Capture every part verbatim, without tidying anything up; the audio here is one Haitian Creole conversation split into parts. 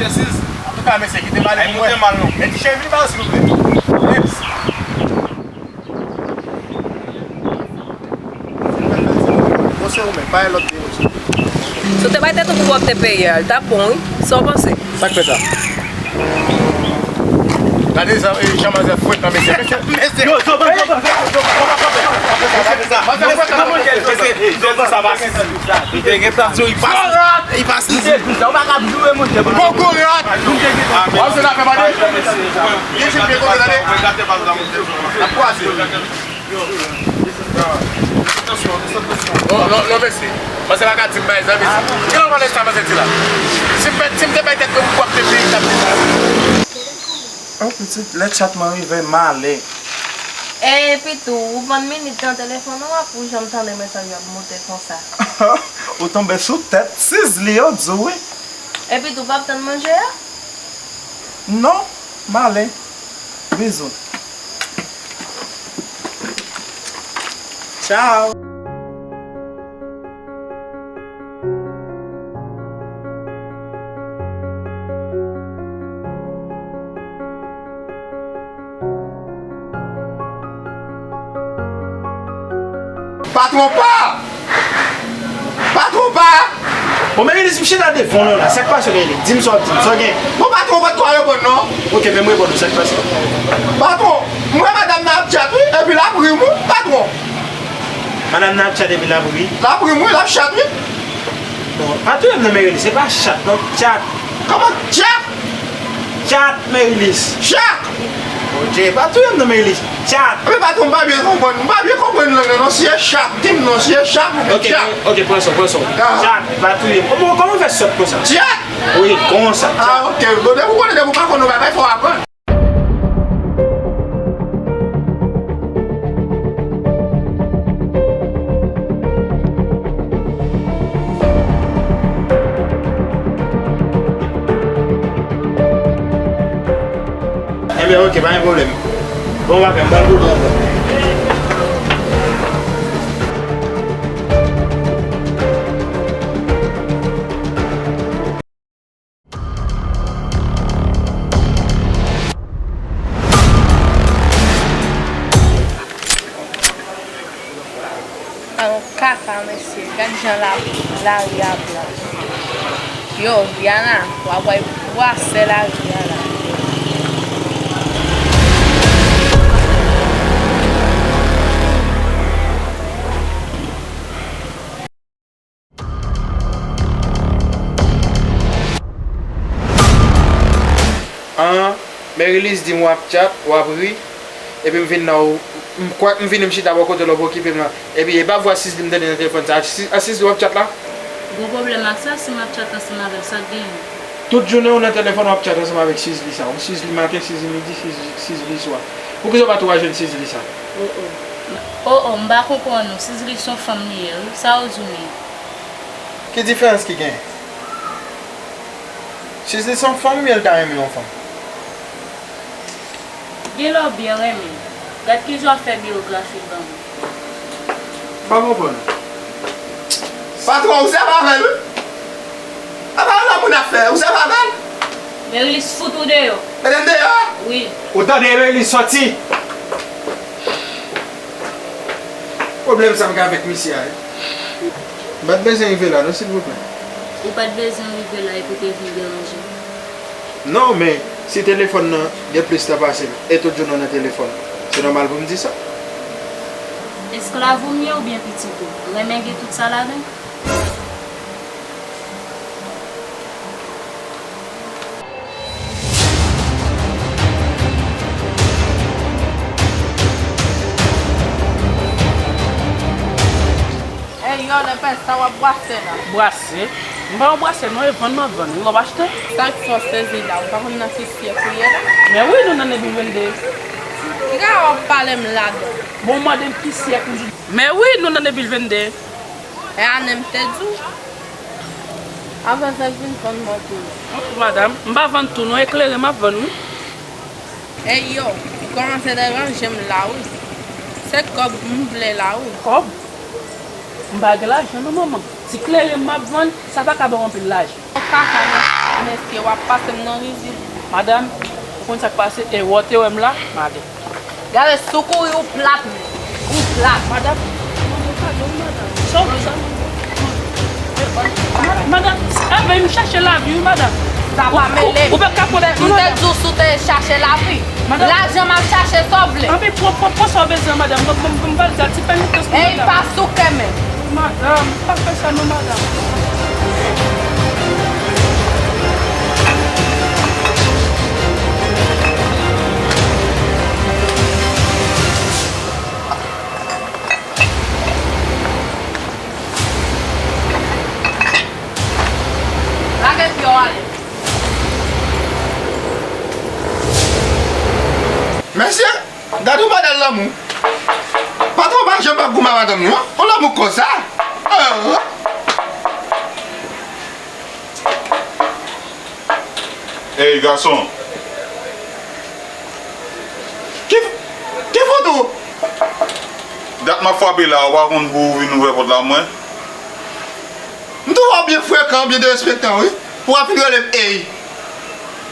Antouka, mesye, kite m ale pou mwen. Men ti cheri, vin ba, silvouplè. Eps. Bon, se ou menm, pa gen lòt de yo. Si w te bay tèt ou pou w ap te peye a, l t ap bon, wi. Sa w panse? Sa k fè sa? Gade sa, e, jan manzè fwèt nan mesye. Mesye, mesye. Yo, zo, ban, ban, ban. Manzè fwèt nan mesye. Mesye, mesye, sa va. Li te gentan di w li pa sou. Li pa sou. Ou pa kab joure moun. Kokorat. W ap jwenn afè, tande. Gen jim gen kote, tande. N ap kwaze. Oh, non, non, mesye. Manzè pa ka di m bagay sa, mesye. Ki lòt bagay sa manzè di la? Si m, si m te bay tèt mwen pou w ap te peye, t ap di sa. Oh, pitit, lè chat mwen rive, m ale. E Pitou, ou vann minit nan telefòn ou, w ap ou janm tande mesaj yo ap monte konsa. Ou tonbe sou tèt, Sizli yo di w wi. E Pitou, w p ap tann manje a? Non, m ale. Bizou. Tchao. Patwon pa! Patwon pa! Bon, Merilis, m chita devan w la. Sa k pase, Merilis? Di m sa w ap di m. Sa w gen? Bon, patwon pa t ko reponn, non. Ok, men m reponn ou. Sa k pase? Patwon, m wè madanm nan ap tchat, wi, epi l ap ri m, wi, patwon. Madanm nan ap tchat epi l ap ri? L ap ri m, wi, l ap chat, wi. Bon, pa touye m non, Merilis. Se pa chat, non. Tchat. Kòman tchat? Tchat, Merilis. Tchat! Bondye, pa touye m non, Merilis. Tchat. Men patwon, m pa byen konprann. M pa byen konprann lang nan, non. Si e chat, di m non. Si e chat oubyen tchat. Ok, ok, pran sa w, pran sa w. Ah. Tchat, pa touye m. Kòman, kòman w fè sòt konsa? Tchat! Wi, konsa. Ah, ok. Bon, depi w konnen, depi w pa konn yon bagay, fò w aprann. Enben, ok, pa gen pwoblèm. Bon bagay, m pral koute w ankò. An kaka, mesye. Gad jan la, lari a blan. Yo, Rihanna, w ap wè bwasè lari a la. An, Merilis di m w ap tchat, w ap ri, epi m vin nan w, m kwè m vini m chita bò kote l w ap okipe m nan. Epi e pa vwa Sizli m tande nan telefòn sa. A, Siz-, a Sizli w ap tchat la? Gon pwoblèm ak sa, si m ap tchat ansanm avè l, sa k genyen? Tout jounen w nan telefòn w ap tchat ansanm avèk Sizli sa. Ou Sizli maten, Sizli midi, Sizli, Sizli swa. Poukisa w pa tou al jwenn Sizli sa? O o. O o, m pa konprann ou. Sizli se yon fanm li ye, wi. Sa w di w menm? Ki diferans ki genyen? Sizli se yon fanm oubyen l ta renmen yon fanm? Gen lè w byen renmen l. Gad kijan w ap fè biyografi l ban mwen. M pa konprann. Patwon, ou sèvi avè l, wi. A pa yon lòt moun ap fè, ou sèvi avè l. Merilis fout ou deyò. Mete m deyò? Wi. Ou tande, Merilis, sòti. Pwoblèm sa m gen avèk misye a, wi. M pa t bezwen rive la non, silvouplè. Ou pa t bezwen rive la epi w te vin deranje m? Non, men si telefòn nan gen plis tan pase m, e tout jounen w nan telefòn, se nòmal pou m di sa. Esklav ou m ye oubyen pitit ou? Renmen gen tout sa ladan? Ey, yo, lè pè, sa w ap bwase la? Bwase? M pa yon bwasè non, e vann m ap vann wi, w ap achte? Sa k fè w sezi la, ou pa konn nan ki syèk ou ye la? Men wi, nou nan de mil vennde. Ki ka w ap pale m ladan? Bon, w mande m ki syèk m di. Men wi, nou nan de mil vennde. E ane m te di w. Avan sa vin vann mwen tou. Madanm, m pa vann tou non, eklere m ap vann wi. Ey yo, ou kòmanse deranje m la wi. Se kòb m vle la wi. Kòb? M pa gen lajan non manman. Ti klere m ap vann, sa pa ka ban w anpil lajan. Kaka nan Mesye, w ap pase m nan rizib. Madanm, ou konn sa k pase? E wè w te wè m la, madanm. Gade, si w kouri, ou plat, men. Ou plat. Madanm, madanm, sa w vle sa? Madanm, madanm, e, men m chache lavi, wi, madanm. Sa pa mele m. Ou, ou pa ka konnen, m te di w si w te chache lavi. Madanm. Lajan m ap chache, sa w vle? Anpi, pran, pran, pran sa w bezwen, madanm. Ban, ban, ban m valiz la, ti pènitans pou madanm. Ey, pa souke, men. Madanm, pa fè sa non, madanm. Lage pye w ale. Mesye, gade yon modèl lanmou. Patwon pa janm ap goumen ak madanm li, non. Yon lanmou konsa. Oh. Ey, gason. Ki, ki fout ou? Dat m ap frape la, ou pa konn pou ou vin ouvè pòt la mwen? M twouve w byen frekan, byen derespektan, wi. Pou w ap fin rele m ey.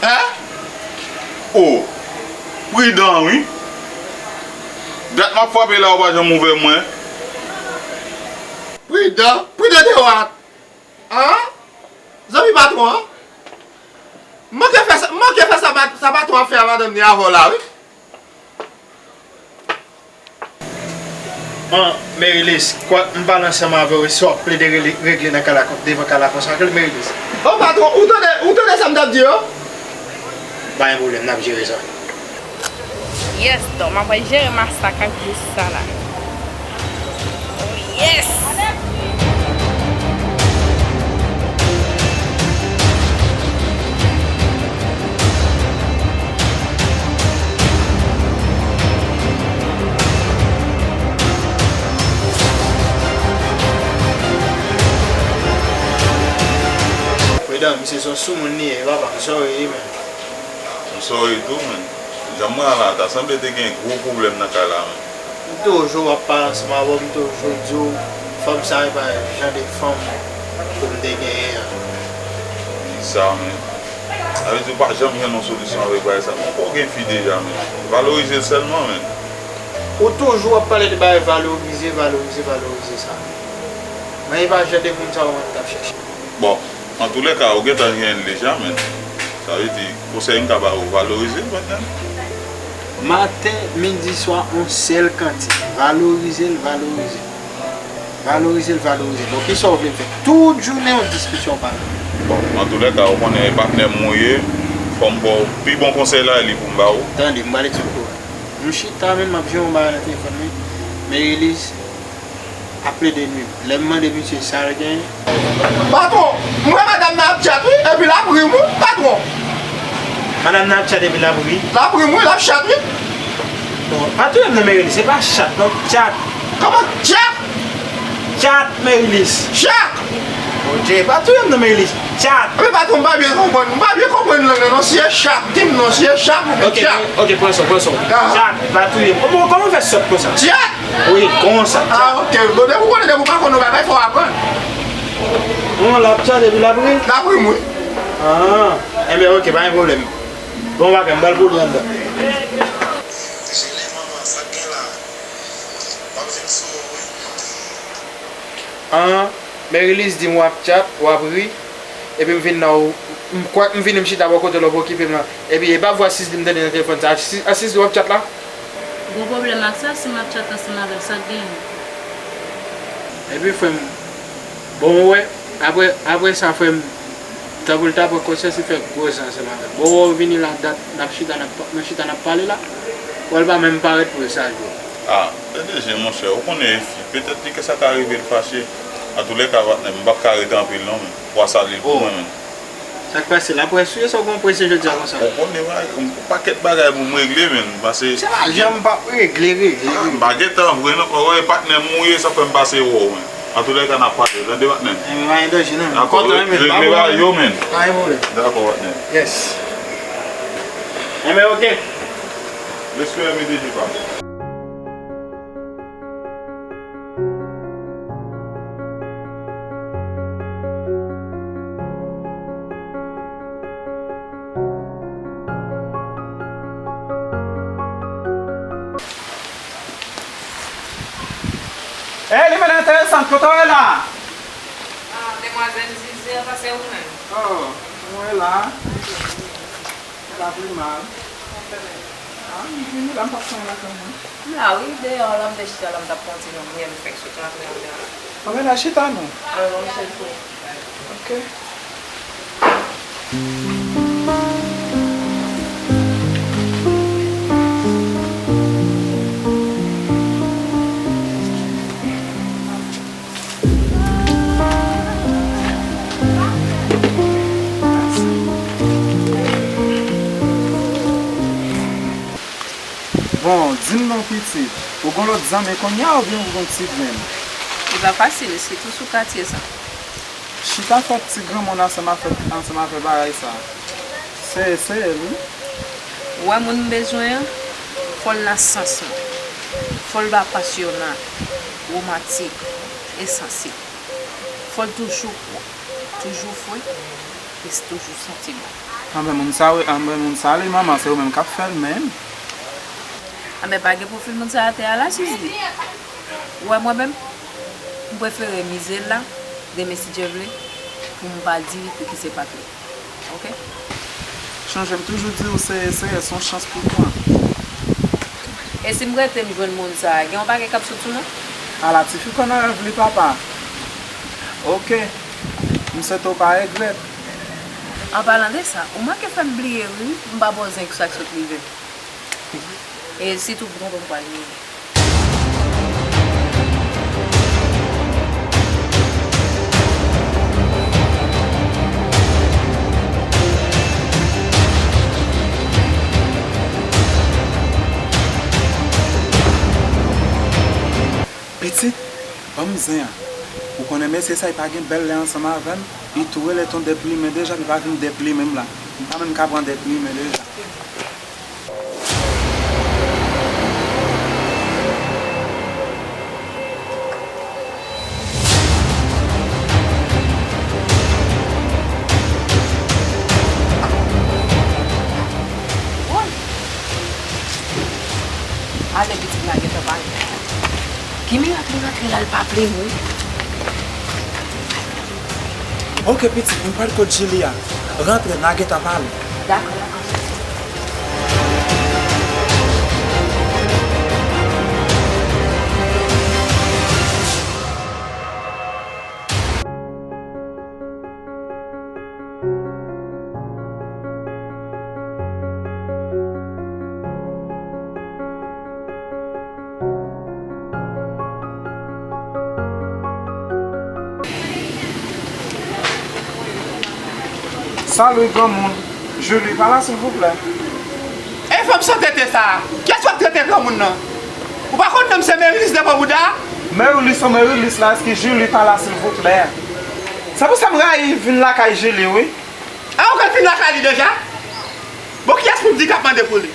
Hein? O, pridan, wi. Dat m ap frape la, ou pa janm ouvè mwen. Pridan? Pridan de wat? An? Zanmi patwon an? Manke fè sa, manke fè sa, sa patwon ap fè a madanm ni avè w la, wi. An, Merilis, kwak m pale ansanm avè w, sa w ap plede rele, regle nan kay la, devan kay la konsa, Merilis. O patwon, ou tande, ou tande sa m t ap di yo? Pa gen pwoblèm, n ap jere sa. Yes, Don, m ap jere masak ak bous sa la. Oh, yes! Fredan, misye se yon soumoun li ye, papa, m sòri, men. M sòri tou, men. Jan m pran la, ta sanble te gen gwo pwoblèm nan kay la, men. M toujou ap pale ansanm avè w, m toujou di w, fanm sa e pa jan de fanm pou m te genyen an. Di sa, men. Sa vle di ou pa janm jwenn yon solisyon avèk bagay sa. Mwen, ou gen fi deja, men. Valorize l sèlman, men. Ou toujou ap pale de bagay valorize, valorize, valorize sa. Men e pa jan de moun sa yo mwen t ap chèche. Bon, antoulèka, ou gentan genyen l deja, men. Sa vle di, konsèy m ka ba ou, valorize l, patnè m. Maten, midi, swa, yon sèl kantik. Valorize l, valorize l. Valorize l, valorize l. Bon, kisa w vle m fè? Tout jounen yon diskisyon parèy. Bon, antoulèka, ou konnen e patnè m ou ye, fò m ba w pi bon konsèy la, e li pou m ba w. Tande, m pral eksplike w. M chita menm, m ap jere yon bagay nan telefòn mwen. Merilis ap plede nwi m. Lè m mande misye sa l genyen. Patwon, m wè madanm nan ap tchat wi, epi l ap ri m wi, patwon. Madanm nan ap tchat epi l ap ri? L ap ri m wi, l ap tchat wi. Bon, pa touye m non, Merilis, se pa chat non, tchat. Kòman tchat? Tchat, Merilis. Tchat! Bondye, pa touye m non, Merilis. Tchat! Epi patwon, m pa byen konprann, m pa byen konprann lang nan non, si e chat, di m non, si e chat oubyen tchat. Ok, ok, pran sa w, pran sa w. Ah. Tchat, pa touye m. Bon, kòman w fè sòt konsa? Tchat! Wi, konsa. Ah, ok. Bon, depi w konnen, depi w pa konn yon bagay, fò w aprann. Bon, l ap tchat epi l ap ri? L ap ri m wi. Ah, enben, ok, pa gen pwoblèm. Bon bagay, m pral pou li anndan. Jene manman, sa k gen la? W ap vin sou ou wi. An, Merilis di m w ap tchat, w ap ri, epi m vin nan ou, m kwè m vini m chita bò kote l w ap okipe m lan. Epi e pa vwa Sizli m tande nan telefòn sa. Siz-, a Sizli w ap tchat la? Gwo pwoblèm ak sa, si m ap tchat ansanm avè l, sa k genyen? Epi frè m, bon, ou wè, apre, apre sa, frè m, tankou l ta pran konsyans, li fè gwo zen ansanm avè m. Bon, ou wè, ou vini la, dat, n ap chita, n ap, nou chita, n ap pale la. Wè, l pa menm parèt pou l salye w. Ah, P D G, monchè, ou konnen e fi, petèt li ke sa ka rive l fache. Antoulèka, patnè m, m p ap ka rete anpil non, men. W a salye l pou mwen, men. Sa k pase la, prens ou ye, sa w gen prese jodi a konsa? Ou konnen, yon pakèt bagay pou m regle, men, pase. Se pa jan m p ap regle, regle, regle. M pa gen tan vre non, ou wè, patnè m ou ye, sa fè m pase wè w, men. Antoulèka, n ap pale, tande, patnè m. Enben, pa gen danje, non. Dakò, regle bagay yo, men. Pa gen pwoblèm. Dakò, patnè m. Yes. Enben, ok. Respè, M D G pa m. Ey, li vin enteresan, kote w ye la? Ah, demwazèl Zizi an, sa se ou menm? Oh, mwen la. Pa pi mal. Ah, m vini la, m p ap fè anyen lakay mwen. M la wi, deyò la, m te chita la, m t ap pran ti lonbri, m fèk sot rantre anndan. Anben la, chita non. Alò, m chèche. Ok. Bon, di m non pitit, ou gon lòt zanmi kounye a oubyen ou gon ti grenn? Li pa fasil, sitou sou katye sa. Chita fè ti granmoun ansanm avèk, ansanm avèk bagay sa. Seye, seye l wi. Ou wè moun m bezwen an, fò l nan sans mwen. Fò l pa pasyona, womantik e sansib. Fò l toujou wo, toujou fre e toujou santi bon. Anben moun sa wi, anben moun sa li manman, se ou menm k ap fè l menm. Anben pa gen pwofil moun sa atè a la, Sizli. Ou wè mwen menm, m prefere mize l la, demen si Dye vle, pou m pa di pou ki se pa t li. Ok? Chonje m toujou di w se, se, se yon chans pou pran. E si m rete m jwenn moun sa a, gen yon pakèt k ap sot sou mwen? Ala tifi konn nan rèv li papa. Ok. M swete w pa regrèt. An palan de sa, ou manke fè m bliye wi, m pa ba w zen k sa k sot rive m. E sitou pou tonton m pral rive. Pitit, ban m zen an. Ou konnen mesye sa, li pa gen bèl lè ansanm avè m. Li tou rele ton deplimen deja, li pa vin deplimen m la. M pa menm ka pran deplimen deja. Woy! Ale pitit la gentan pale. Ki mirak li rantre la, l pa plenn wi. Ok pitit, m pral kot Julie a. Rantre, n a gentan pale. Dakò, dakò. Salut granmoun. Julie pa la silvouplè? E fanm san tete sa a, kiyès w ap trete granmoun nan? Ou pa konn non m se Merilis devan bouda? Merilis ou Merilis la, èske Julie pa la silvouplè? Se pou sa m rayi vin lakay Julie wi. A ou konn vin lakay li deja? Bon kiyès pou m di k ap mande pou li?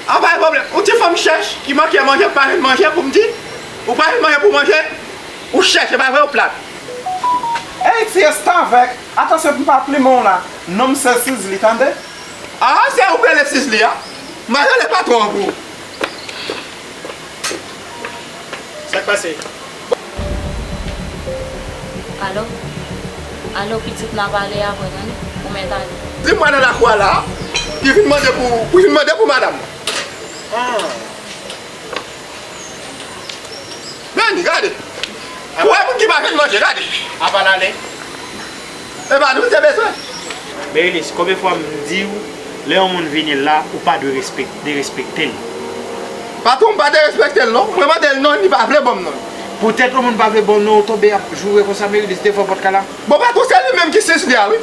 An pa gen pwoblèm. Ou ti fanm chèch ki manke manje, ou pa jwenn manje pou m di? Ou pa jwenn manje pou w manje? Ou chèch, e pa vre ou plat? Ey ti restavèk, atansyon pou m pa plimen w la. Non m se Sizli, tande? A, se ou k rele Sizli a? M a rele patwon an pou ou. Sa k pase? Alo? Alo, pitit, n a pale apre, tande? Ou mèt ale. Di m wè nan lakou a la, ki vin mande pou, pou vin mande pou madanm. Ah. Men, gade. Ou wè moun ki pa jwenn manje, gade. Apa l ale? E pa nou te bezwen. Merilis, konbyen fwa m di w, lè yon moun vini la, ou pa dwe respek-, derespekte l? Patwon, m pa derespekte l non. Mwen mande l non, li pa vle ban m non. Poutèt yon moun pa vle ba w non, ou tonbe ap joure konsa, Merilis, devan pòt kay la? Bon, patwon, se li menm ki Sizli a, wi.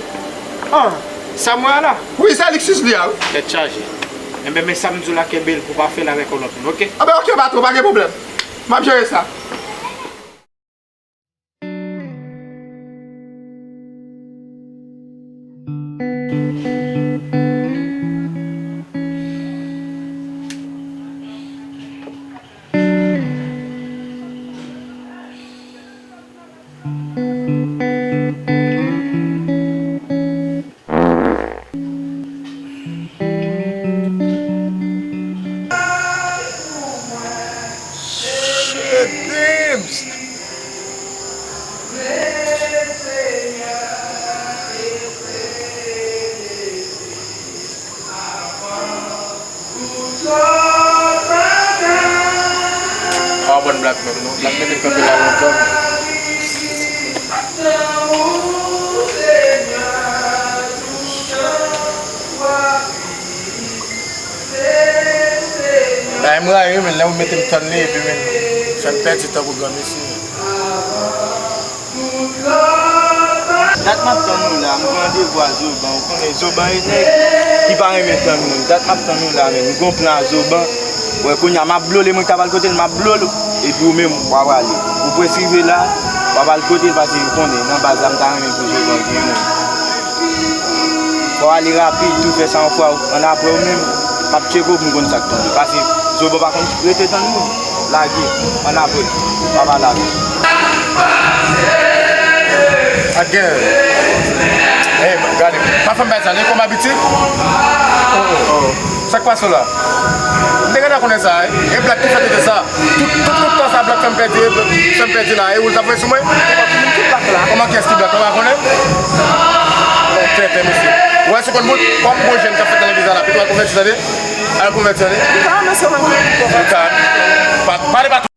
Ah, sa m wè a la? Wi, se li k Sizli a, wi. Tèt chaje. Enben, men sa m di w la, kenbe l pou w pa fè l avèk yon lòt moun, oke? Anben, oke, patwon, pa gen pwoblèm. M ap jere sa. Black menm non. Black mete m kanpe la lontan. Ay, m rayi wi, men lè w mete m tann li, epi men, fè m pèdi tan pou granmesi. Dat m ap tann ou la, m pran randevou a Zoban. Ou konnen Zoban e nèg ki pa renmen tann moun. Dat m ap tann ou la, men m gon plan a Zoban. Wè, kounye a, m ap blole, mwen k ta pral kote l, m ap blole. Epi ou menm, w a prale. Ou presi rive la, w a pral kote l, paske ou konnen, nan baz la, m ta renmen pou Zoban gen yon. Fò w ale rapid tou, fè sa yon fwa, annapre ou menm, m ap tcheke w pou m konn sa k tonbe. Paske Zobo pa konn rete tann moun. Lage, annapre, papa lage. Ak gen. Hey, gade, pa fè m bay sa, li kòm abitid. Oh, oh. Sa k pase w la? M te gentan konnen sa, wi. E Black ki fè tete sa. Tout, tout, tout tan sa Black fè m pèdi, fè m pèdi la. E ou l t ap voye sou mwen? Kòman kiyès ki Black la? Ou pa konnen? Bon, tenten, mesye. Ou wè, si w konn bout, kòm bon jèn k ap fèt nan legliz la, la, pito al konvèti, tande? Al konvèti, tande? Ou ka ranmase w menm tou. Ou ka. Pa, pale pa